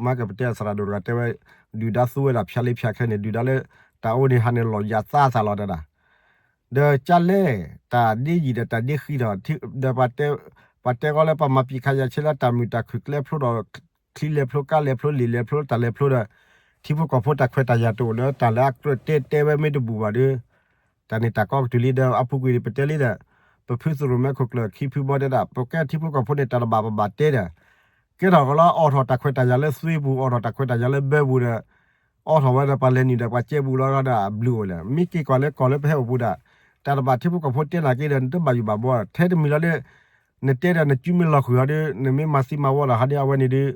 မၤကၢၢ်ပတဲသရၣ်ဒိၣ်တဂၤတဲဝဲ ဒုၣ်ဒါသူဝဲဒၣ်ဖၠါလ့ဖၠါခဲန့ၣ် ဒုၣ်ဒါလၢ တၢ်အိၣ်န့ၣ်ဟးန့ၣ်လီၤယၤသးသးလီၤတဒၣ် ဒီးကၠၢ်လဲၣ် တၢ်ဒ့ယံာ်ဒီးတၢ်ဒ့ဃံဒီး ဒီး ပှၤတဲဂီၤလၢပှၤမၤပံာ်ခါယၤဆဲလၢတၢ်မုာ်တၢ်ခုၣ်ကျဲဖျိဒီး ချံလဲၤဖျိ ကါလဲၤဖျိ လံာ်လဲၤဖျိ တၢ်လဲၤဖျိဒီး ထံဖိကီၢ်ဖိတၢ်ခွဲးတၢ်ယာ်တအိၣ်လၢတၢ်လၢအကြၢးတဲတဲဝဲမ့ၢ်တဘူၣ်ဘၣ်ဒီး တၢ်န့ၣ်တၢ်ကီကတုၤလံဒီးအပူၤကွံာ်န့ၣ် ပတဲလံဒီး ပဖုသုးရိၣ်မဲခိၣ်ကျၢၢ်ခံဖုဘီတဲဒၣ် ပကဲထံဖိကီၢ်ဖိန့ၣ် တၢ်တဘၣ်ပဘၣ်တဲဒီး ကဲထီၣ်ကလီ အိးထီၣ်တၢ်ခွဲးတၢ်ယာ်လၢသွ့ပူၤ အိးထီၣ်တၢ်ခွဲးတၢ်ယာ်လၢဘၢပူၤဒီး အိးထီၣ်ဝဲဒီးပှၤလဲၤနုာ်ဒီးပှၤကဲဘူးလီၤဒီးအဘျုးအိၣ်လဲၣ် မ့ၢ်က့ၤကွၢ်လၢကီၢ်လၢပဟဲအိၣ်ပူၤဒၣ် တၢ်တဘၣ်ထံဖိကီၢ်ဖိတဲနာ်က့ဒီး နတဘၣ်ယိၣ်ဘၣ်ဘီ ထဲတမံၤလီၤဒီး နတဲဒီးနစုမ့ၢ်လီၤဃုာ်ဟီဒီး နမ့ၢ်မၤသံမၤဝီဒီးဟီဒီးအဝဲန့ၣ်ဒီး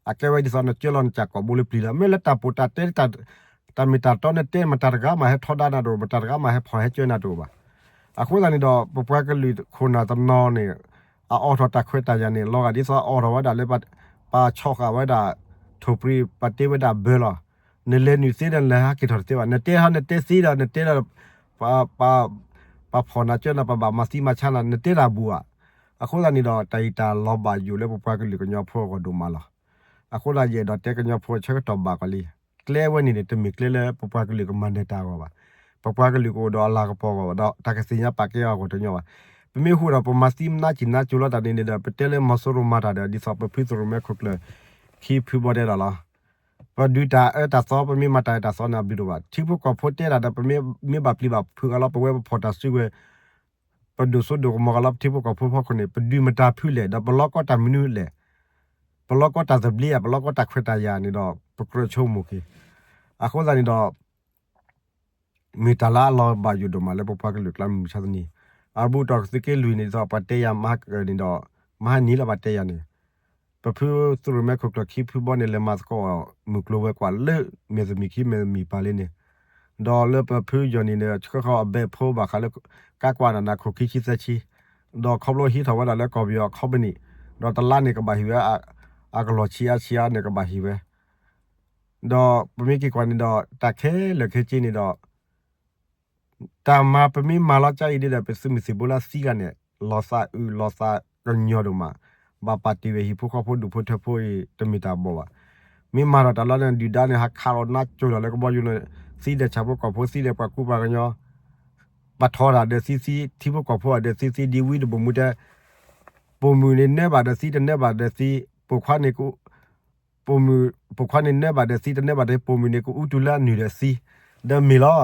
အကဲဝဲဒ်သိးနကၢလီၤနကၢ်ကိာ်ဘိလၢပျံၤလီၤ မ့ၢ်လၢတၢ်ပိာ်တၢ်တဲ တၢ်မ့ၢ်တၢ်တီနတဲ မတၤတဂၤမးဟဲထီဒါနၤတအိၣ် မတၤတဂၤမးဟဲဖီၣ်ဟဲကၢနၤတအိၣ်ဘၣ်. အဃိသတးန့ၣ်ဒီး ပပှၤကလုာ်ခိၣ်နၢ်တနီၤန့ၣ် အအိးထီၣ်တၢ်ခွဲးတၢ်ယာ်န့ၣ် လီၤဂာ်ဒ်သိးအိးထီၣ်ဝဲဒၣ်လၢ ပှၤဆီၣ်ဃာ်ဝဲဒၣ် ထိၣ်ပြံၤ ပှၤတ့ဝဲဒၣ်ဘၢလီၤ. နလဲၤနုာ်သ့ဒီးနလဲၤဟးက့ၤထီၣ်တသ့ဘၣ်. နတဲဟီ နတဲသ့ဒီး နတဲဒီး ပှၤဖီၣ်နၤကၢနၤ ပဘၣ်မၤသံမၤဆါနၤ နတဲတၢ်ဘူၣ်ဘၣ်. အဃိသတးန့ၣ်ဒီး တၢ်အံၤတၢ်လီၤဘၣ်ယိၣ်လၢပပှၤကလုာ်ကညီဖိအဂီၢ်ဒိၣ်မးလီၤ. အဃိသတးယအဲၣ်ဒိးတဲကညီဖိအဆၢကတီၢ်ဘၣ်ကီးလံ. ကျဲဝဲန့ၣ်န့ၣ် တမ့ၢ်ကျဲလၢပပှၤကလုာ်ကမၤနၢၤတၢ်အဂီၢ်ဘၣ်. ပပှၤကလုာ်ကအိၣ်ဒီးအလၤကပီၤအဂီၢ်ဘၣ် ဒီးတၢ်ကသ့ၣ်ညါပာ်ကဲအဂီၢ်တညီဘၣ်. ပမ့ၢ်ဟူးဒီးပမၤသံမနါစံၣ်နါကၠိလီၤတၢ်န့ၣ်န့ၣ်ဒီး ပတဲလၢမီၤစိရိၤမၤတၢ်ဒီး ဒ်သိးပဖုသုးရိၣ်မဲခိၣ်ကျၢၢ် ခံဖုဘီတဲဒၣ်လီၤ. ပဒုးတၢ်အၢတၢ်သီ ပမ့ၢ်မၤတၢ်အၢတၢ်သီန့ၣ် အဘျုးဒိၣ်ဘၣ်. ထံဖိကီၢ်ဖိတဲဒၣ်ဒီး ပမ့ၢ်ဘၣ်ပျံၤဘၣ်ဖုးဂၤလီၤ ပဝဲပဖီၣ်တၢ်စုကဝဲၤ ပဒိၣ်စိဒိၣ်ကမီၤဂၤလီၤ ပထံဖိကီၢ်ဖိဖီခိၣ်န့ၣ် ပဒုးမတၤဖုလဲၣ် ဒီးပလီၤကီတၢ်မနုၤလဲၣ်. ပလီၤကီတၢ်သဘျ့ဧါ ပလီၤကီတၢ်ခွဲးတၢ်ယာ်န့ၣ်ဒီး ပကြၢးဆိကမိၣ်က့ၤ. အဃိသတးန့ၣ်ဒီး မ့ၢ်တၢ်လၢအလီၤဘၣ်ယိၣ်ဒိၣ်မးလၢပပှၤကလုာ်ကျါမုၢ်မဆါတနံၤ. အဘူးတီၢ်ကသုးက့လွံၢ်န့ၣ်ဒီး ပှၤတဲယၤမဟါကၢန့ၣ်ဒီး မဟါနံၤလၢပှၤတဲယၤန့ၣ် ပဖုသုးရိၣ်မဲခိၣ်ကျၢၢ်ခံဖုဘီန့ၣ် လဲၤမၤသကိးမုၢ်ကျိၤဝဲၤကွာ်လၢ မဲာ်သမံၤခံမဲာ်သမံၤပၤလံန့ၣ်, ဒီးလၢပဖုယီၢ်နံၤန့ၣ် ဆှၢဃီအဘဲဖိဘၣ်ဃးလၢ ကါကွၢ်နးနးခိၣ်ခံဆံသၢဆံ, ဒီးခီဖျိဟံးထီၣ်ဝဲဒၣ်လၢကီၢ်ပယီၤအခီပနံၣ်, ဒီးတလါန့ၣ်ကဘၣ်ဟံးဝဲ အကလီၢ်ဆံးအါဆံးအါန့ၣ်ကဘၣ်ဟံးဝဲ ဒီးပမ့ၢ်က့ၤကွၢ်န့ၣ်ဒီး တၢ်ခဲလၢာ်ခဲဆ့န့ၣ်ဒီး တၢ်မၤပမ့ၢ်မၤလီၤကၠါအံၤဒ်ဒီး ပသုးမုၢ်သံၣ်ဘိလၢသံဂၤန့ၣ် လီၤသးအုးလီၤသး ကညီဒိၣ်မး, ဘၣ်ပာ်တ့ၢ်ဝဲဟံၣ်ဖိဃီဖိဒူၣ်ဖိထၢဖိအံၤ တမ့ၢ်တၢ်ဘီၣ်ဘၣ်. မ့ၢ်မၤထီၣ်တၢ်လီၤန့ၣ် ဒုၣ်ဒါန့ၣ် ဟးခးလီၤနါစိၤလီၤလၢကဘီယူၤန့ၣ်, သံဒီးဆၣ်ဖိကီၢ်ဖိ သံဒီးပှၤကူပှၤကညီ, ပထီၣ်တၢ်ဒီးသံသံ, ထံဖိကီၢ်ဖိဒီးသံသံ, ဒ်ဝံတဘိၣ်မူတဲ, ပိာ်မုၣ်န့ၣ်နၢဘၣ်ဒီးသံ တနၢဘၣ်ဒီးသံ, ပိာ်ခွါန့ၣ် ပိာ်ခွါန့ၣ်နၢဘၣ်ဒီးသံ တနၢဘၣ်ဒီး ပိာ်မုၣ်န့ၣ် ကအူတုၤလၢအနုၢ်ဒီးသံ, ဒီးမ့ၢ်လီၤ.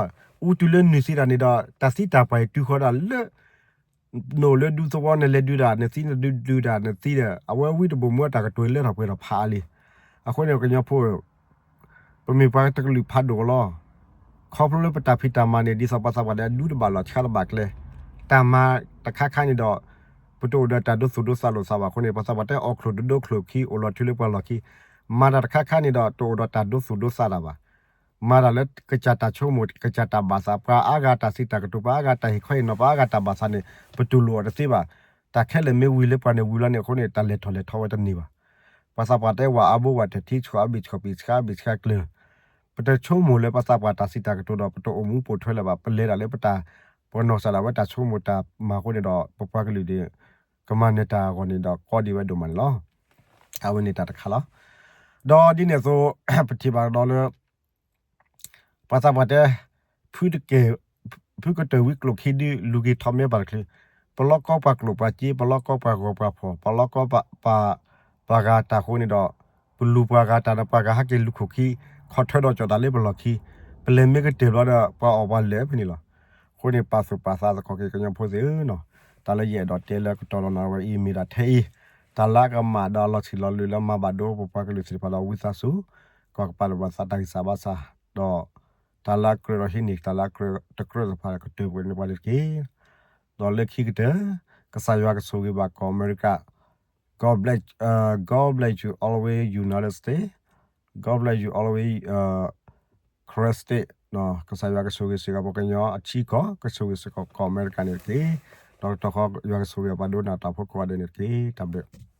အူတုၤလၢနုၢ်သံတၢ်န့ၣ်ဒီး တၢ်သံတၢ်ပှၢ်အံၤတုၤဃီဒၣ်လၢ နအိၣ်လၢဒူသဝီ နလဲၤဒုးတၢ် နသံနဒုးဒုးတၢ် နသံဒီး အဝဲဝံတဘိၣ်မူအတၢ်ကတိၤလၢထီၣ်ပှဲၤထီၣ်ဖးအါလံ. အဃိန့ၣ် ကညီဖိ ပမ့ၢ်ပှၤတကလုာ်ဖးဒိၣ်ကလီၤ. ခီဖျိလၢပတၢ်ဖံးတၢ်မၤန့ၣ် ဒ်သိးပှၤသးပှၢ်တဲ အဒူတဘၣ်လီၢ်ဆါတဘၣ်ကျဲ, တၢ်မၤတခါခါန့ၣ်ဒီး ပတအိၣ်ဒီးတၢ်ဒိသူၣ်ဒိသးလိာ်သးဘၣ်အဃိန့ၣ် ပှၤသးပှၢ်တဲ အီၣ်ချိၣ်တဒိချိၣ်ခံ အိၣ်လီၤထုးလၢပှၤလီၢ်ခံ, မၤတၢ်တခါခါန့ၣ်ဒီး တအိၣ်ဒီးတၢ်ဒိသူၣ်ဒိသးတၢ်ဘၣ်. မၤတၢ်လၢကစၢ်တၢ်ဆိကမိၣ် ကစၢ်တၢ်ဘၣ်သး ပှၤအါဂၤတၢ်စံးတၢ်ကတိၤ ပှၤအါဂၤတၢ်ဟ့ၣ်ခီဟ့ၣ်နီၤ ပှၤအါဂၤတၢ်ဘၣ်သးန့ၣ် ပတူၢ်လိာ်အီၤတသ့ဘၣ်. တၢ်ခဲလၢာ်မ့ၢ်ဝံၤလၢပှၤန့ၣ်ဝံၤလီၤန့ၣ်အဃိန့ၣ် တၢ်လဲၤထီၣ်လဲၤထီဝဲတန့ၢ်ဘၣ်. ပှၤသးပှၢ်တဲဝၤအါဘိဝၤတထံ ဆှီအဘ့ၣ်ဆှီပံၤ ဆှါအဘ့ၣ်ဆှါကျၢၤ, ပတဆိကမိၣ်လၢပှၤသးပှၢ်တၢ်စံးတၢ်ကတိၤဒီး ပတအိၣ်မူပိာ်ထွဲလၢၤဘၣ်. ပလဲၤဒၣ်လၢပတၢ် ပနီၢ်ကစၢ်ဒၣ်ဝဲတၢ်ဆိကမိၣ်တၢ်မၤအဃိန့ၣ်ဒီး ပပှၤကလုာ်န့ၣ် ကမၤနၢၤတၢ်အဂီၢ်န့ၣ်ဒီး ကီဒံးဝဲဒိၣ်မးန့ၣ်လီၤ. အဝဲန့ၣ်တၢ်တခါလီၤ. ဒီးဒ်န့ၣ်အသိး ပထံၣ်ဘၣ်ကဒီးလၢ ပှၤသးပှၢ်တဲ ဖုတကဲၢ် ဖုကတၢၢ်ဝံကျိၣ်ခံဒု လူၤက့ၤထီၣ်မ့ၢ်ဘၣ်တချုး, ပလီၢ်ကီပှၤကျိၣ်ပှၤစ့ ပလီၢ်ကီပှၤဂီၤပှၤဖှီၣ် ပလီၢ်ကီပှၤ ပှၤဂၤတၢ်အဃိန့ၣ်ဒီး ပလူၤပှၤဂၤတၢ်ဒီးပှၤဂၤဟဲက့ၤလူၤခိၣ်ခံ ခီၣ်ထၢဒီးကၠီၣ်တၢ်လၢပလီၢ်ခံ, ပလဲၤမ့ၢ်ကတၢၢ်ဘျီဒီး ပှၤအီၣ်ပှၤလၢာ်ဖဲန့ၣ်လီၤ. အဃိန့ၣ် ပာ်သူၣ်ပာ်သးသကိးက့ၤကညီဖိသ့ၣ်ဧၢနီၤ, တၢ်လၢယအဲၣ်ဒိးတဲလၢကတီၢ်လီၤနီၤဝဲအံၤ မ့ၢ်ဒၣ်ထဲအံၤ, တၢ်လၢအကမၣ်ဒီးအလီၤဆံးလီၤလၢလၢမၤဘၣ်ဒိပပှၤကလုာ်သ့ၣ်တဖၣ်ဒီးဝံသးစူၤ, ကီၢ်ကပာ်လၢပှၤသးတၢ်ဂံၢ်စၢ်ဘါစၢ်, ဒီးတၢ်လၢအကြၢးဒီးဟံးန့ၢ် တၢ်လၢအကြၢးတကြၢးသ့ၣ်တဖၣ်ဒီးကတၢၢ်ပှဲၤန့ၢ်ပှၤန့ၣ်တက့ၢ်. ဒီးလၢခံကတၢၢ် ကစၢ်ယွၤကဆိၣ်ဂ့ၤဘၣ်ကီၢ်အမဲရကၤ, God bless, uh, God bless you always United States, God bless you always, uh, Karen State, ကစၢ်ယွၤကဆိၣ်ဂ့ၤစ့ၢ်ကီးပှၤကညီအထံအကီၢ် ကဆိၣ်ဂ့ၤစ့ၢ်ကီးကီၢ်အမဲရကၤန့ၣ်တက့ၢ်. ဒီးတခီယွၤကဆိၣ်ဂ့ၤအပှၤဒိကနၣ်တၢ်ဖိကိးဂၤဒဲးန့ၣ်တက့ၢ်. တၢ်ဘျုး